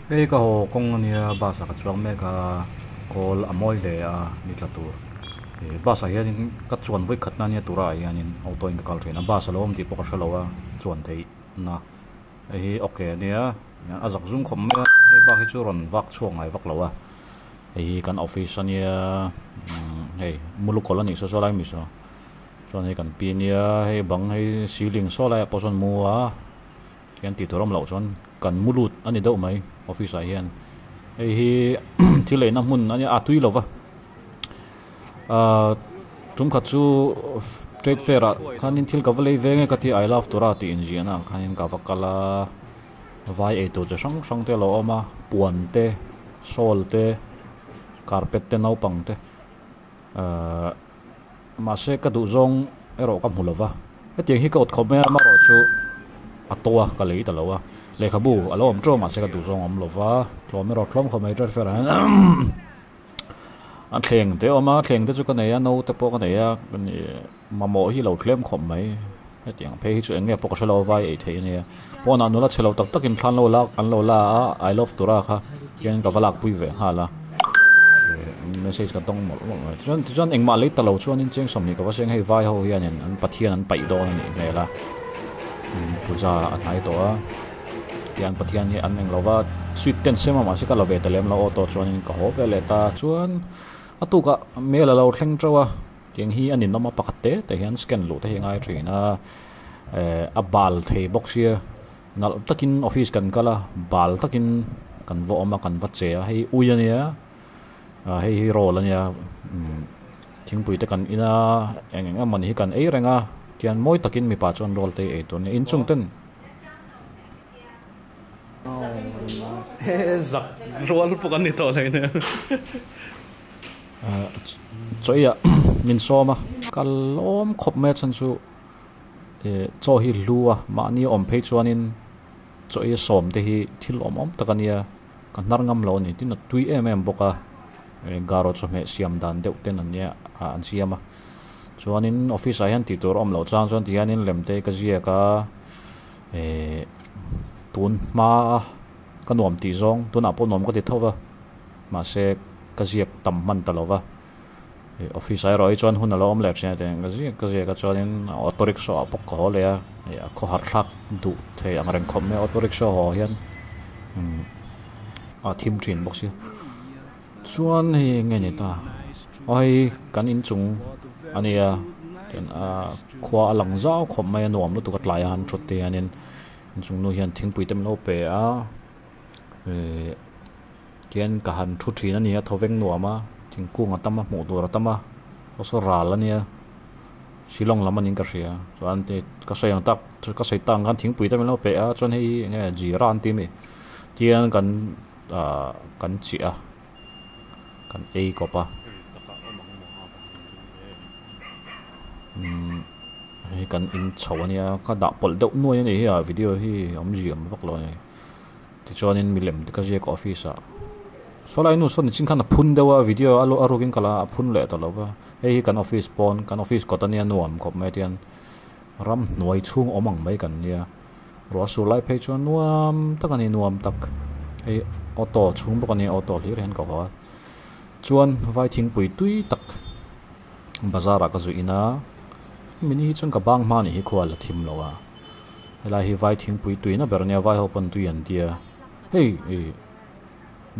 Hei ka haw kawng ania bus ah ka chuang mek a kawl a mawi hle a ni tla tur ih bus ah hianin ka chuan vawi khat na ania turah hianin auto in ka kal thin a bus alo awm tih pawh ka hrelo a chuan theih na hei hi ok ania a zak zum khawp mai a hei bak hi chu rawn vak chhuak ngai vak lo a hei hi kan office ania umm hei mulukawlh anih saw saw lai mi saw chuan hei kan pi ania hei bang hei ceiling saw laiah pawh sawn mu a. Hian tih tur awm loh chuan kan mu lut a ni deuh mai office ah hian hei hi thil eina hmun a nia a tui lova ahh tum khat chu trade fair ah khanin thil ka va lei ve nge ka ti I love tura tih inziahna ah khanin ka va kal a vai eitur chi hrang hrang te a lo awm a puan te shawl te carpet te naupang te ahh. Mahse ka duh zawng erawh ka hmu lo va, hetiang hi ka awt khawp mai a, amaherawh chu a to a, ka lei ta lo a, lehkhabu a lo awm teuh a mahse ka duh zawng a awm lo va, tlawm erawh tlawm khawp mai trade fair ah hian a thleng te a awm a, thleng te chu ka nei a, no te pawh ka nei a, mamawh hi lo tlem khawp mai, hetiang phei hi chu eng nge pawh ka hre lo a vai ei theih a nia, pawnah nula chhe lo tak takin thlan lo lak an lo la a, I love tura kha hian ka va lakpui ve nghal a. Message ka dawng mawlh mawlh mai chuan tichuan engmah lei ta lo chuanin cheng sawmhnih ka va seng hei vai ho hianin an pathian an paih dawn a nih hmel a puja a hnai tawh a tian pathian hi an eng lova sweet ten sem a mahse ka la ve ta lem lo auto chuanin ka haw ve leh ta chuan a tukah mail a lo thleng teuh a tiang hi a ninawm a pakhat te te hian scan luh te hi a ngai thin a eh a bal thei bawk sia. Nalh takin office kan kal a, bal takin kan va awm a, kan va che a, hei ui a nia, ah hei hi roll a nia, umm thingpui te kan in a, eng eng emawni hi kan ei reng a, tian mawi takin mipa chuan roll te hi ei tur a nia, inchung ten. Zak rual pawh kan ni tawh hle nia. Chawiah min sawm a, kal awm khawp mai a chhan chu. Eh chaw hi hlu a mahni awm phei chuanin chaw ei sawm te hi thil awm awm tak a nia ka hnar ngam lo a ni tin a tui em em bawk a eh garo chawhmeh siam dan deuh ten an nia ah an siam a chuanin office ah hian tih tur a awm loh chang chuan tihianin lem te ka ziak a eh tun hma ka nuam tih zawng tunah pawh nuam ka ti tho va mahse ka ziak tam hman ta lo va. Ih office ah erawh hi chuan hun a lo awm leh thin a tiang ka ziak ka ziak a chuanin auto rickshaw ah bawk ka haw leh a ih a khawhar thlak duh thei ang reng khawp mai a auto rickshaw haw hian umm a thim thin bawk sia chuan hei eng nge ni ta aw hei kan inchung a nia tian a khua a lang zau khawp mai a nuam lutuk a tlai a han thut te hianin inchung nu hian thingpui te min lo pe a ihh. Tihian ka han thu thin a ni a thawveng nuam a thingkung a tam a hmuh tur a tam a aw saw ral a nia Shillong lam a niin ka hria chuan te ka sawi ang tak ka sawi tak ang khan thingpui te min lo pe a chuan hei hi eng nge jeera an ti a mi tihian kan ahh kan chiah a kan ei kawp a umm hei kan in chho a nia ka dah pawlh deuh nuai a ni hi a video hi awmzia awm vak lo a ni. Tichuanin milem te ka ziak office ah sawlai nu saw nichin khan a phun deuh a video a a rukin ka la a phun leh ta lo va hei hi kan office pawn kan office kawt ania nuam khawp mai tian ramhnuai chhung awm ang mai kan nia ruah sur lai phei chuan nuam tak a ni nuam tak hei auto chhung bawk ania auto hlir hian ka haw a chuan vai thingpui tui tak bazar ah ka zuih in a hemi ni hi chuan ka bang hma nih hi khua la thim lo a. Helai hi vai thingpui tuina ber ania vai ho pawn tui an tia hei ih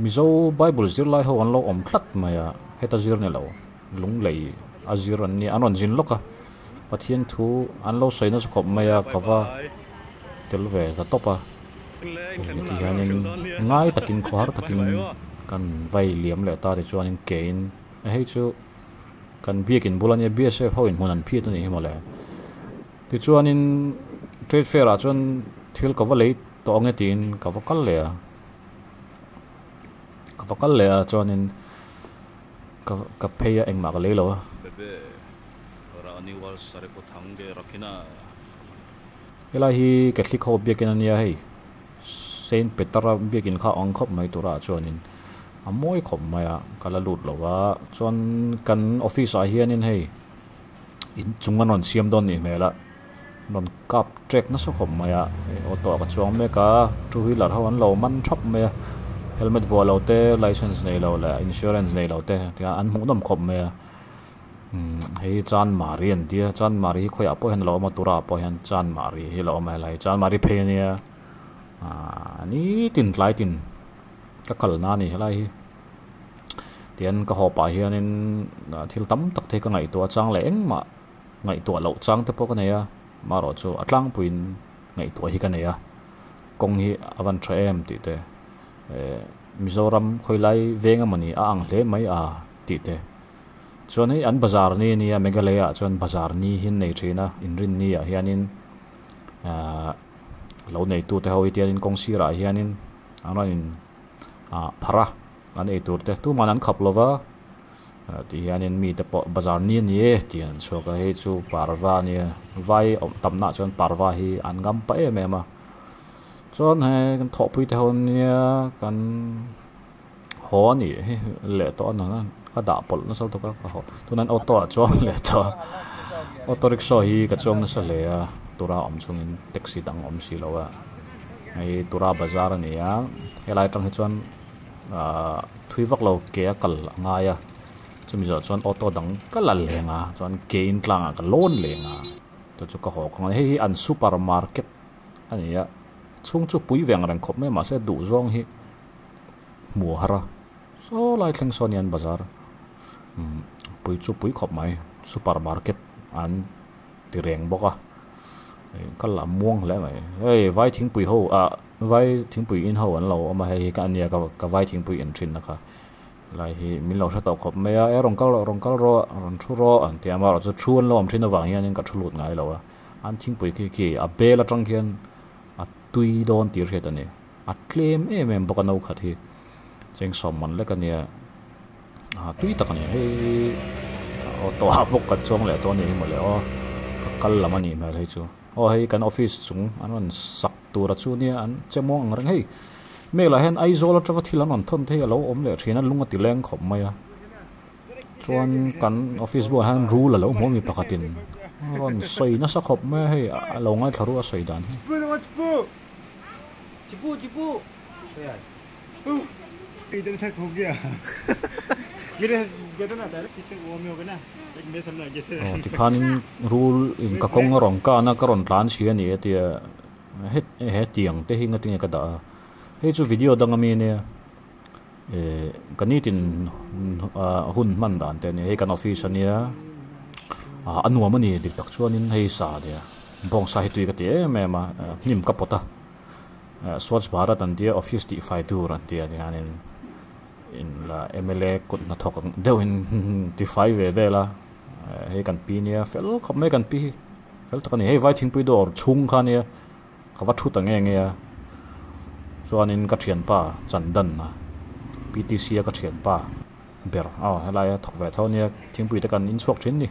mizo bible zirlai ho an lo awm tlat mai a heta zir ni lo lunglei a zir an nia an rawn zin lawk a pathian thu an lo sawi nasa khawp mai a ka va tel ve ta tawp a heti hianin ngai takin khawhar takin kan vai liam leh ta tichuanin kein hei chu kan biakin bul ania bsf ho in hmun an phiat anih hi mawle. Tichuanin trade fair ah chuan thil ka va lei tawh ang e tiin ka va kal leh a ka va kal leh a chuanin ka ka phei a engmah ka lei lo a. Helai hi Catholic ho biakin a nia hei Saint Peter-a biakin kha a ang khawp mai turah chuanin a mawi khawp mai a ka la lut lo a chuan kan office ah hianin hei. In chung an rawn siam dawn nih hmel a rawn kap trek nasa khawp mai a auto ah ka chuang mek a two wheeler ho an lo man thap mai a. Helmet vuah lo te license nei lo leh insurance nei lo te tiang an hmuh nawm khawp mai a umm hei hi chanmari an tia chanmari hi khawiah pawh hian a lo awm a turah pawh hian chanmari hi a lo awm a helai chanmari phei ania ahh nitin tlai tin ka kalna a ni helai hi tian ka haw pah hianin thil tam tak te hi ka ngaihtuah a chang leh engmah ngaihtuah loh chang te pawh ka nei a marawh chu a tlangpuiin ngaihtuah hi ka nei a kawng hi a van tha em tih te eh Mizoram khawilai veng emawni a ang hle mai a tih te chuan hei an bazar ni ania Meghalaya ah chuan bazar ni hi an nei thin a inrinni ah hianin ahh lo neitu te ho hi tianin kawng sirah hianin an rawn in ah pharh a an eitur te tuman an khap lova ah ti hianin mite pawh bazar ni ani e tih an chhuak a hei chu parva ania vai awm tamna ah chuan parva hi an ngam pah em em a chuan hei kan thawhpui te ho ania kan haw a nih hi leh tawh a nang a ka dah pawlh nasa lutuk a ka haw tunah auto ah chuang leh tawh a auto rickshaw hi ka chuang nasa hle a tura awm chungin taxi dang a awm si lo a hei tura bazar a ni a helai atang hi chuan ahh thui vak lo ke a kal a ngai a chumi zawh chuan auto dang ka la leng a chuan ke in tlangah ka lawn leng a chu chu ka haw kawng a hei hi an super market a ni a chhung chu pui ve ang reng khawp mai mahse duh zawng hi hmu a har a saw lai thleng sawn hian bazar umm pui chu pui khawp mai super market an ti reng bawk a kal a muang hle mai hei vai thingpui ho ah vai thingpui in ho an lo awm a hei hi ka ania ka vai thingpui in thin na kha helai hi min lo hre tawh khawp mai a e rawn kal rawh rawn kal rawh rawn thu rawh an ti a amaherawhchu thu an lo awm thin avang hianin ka thu lut ngai lo a an thingpui khi khi a bel atang khian a tui dawn tih hriat a ni a tlem em em bawk a no khat hi cheng sawm man lek a nia ah tui tak a ni hei auto ah bawk kan chuang leh tawh a nih hi mawle aw ka kal lam a nih hmel hei chu aw hei kan office chung an rawn sak tur a chu nia an che muang ang reng hei mail ah hian Aizawl atanga thil an rawn thawn te hi a lo awm leh thin a lung a ti leng khawp mai a chuan kan office bulah hian rul a lo hmu a mi pakhatin a rawn sawi nasa khawp mai a hei a lo ngaithla ru a sawi dan hi. Aw tikhanin rul in ka kawng a rawn kan a ka rawn tlan si a ni a tia het hetiang te hi ngatinge ka dah a hei chu video dang ami ania eh ka nitin hun hman dan te a nia hei kan office ania ah a nuam a ni dik tak chuanin hei sa ania bawngsa hi tui ka ti em em a hnim ka pawt a. Swachh Bharat an tia office tih fai tur an tia tihianin in la mla kut hnathawk ang deuhin ti fai ve vel a hei kan pi nia fel khawp mai kan pi hi fel tak a ni hei vai thingpui dawr chhung kha nia ka va thu ta nge nge a chuanin ka thianpa Chandan a P T C a ka thianpa ber aw helai a thawk ve tho ania thingpui te kan inchhuak thin ni.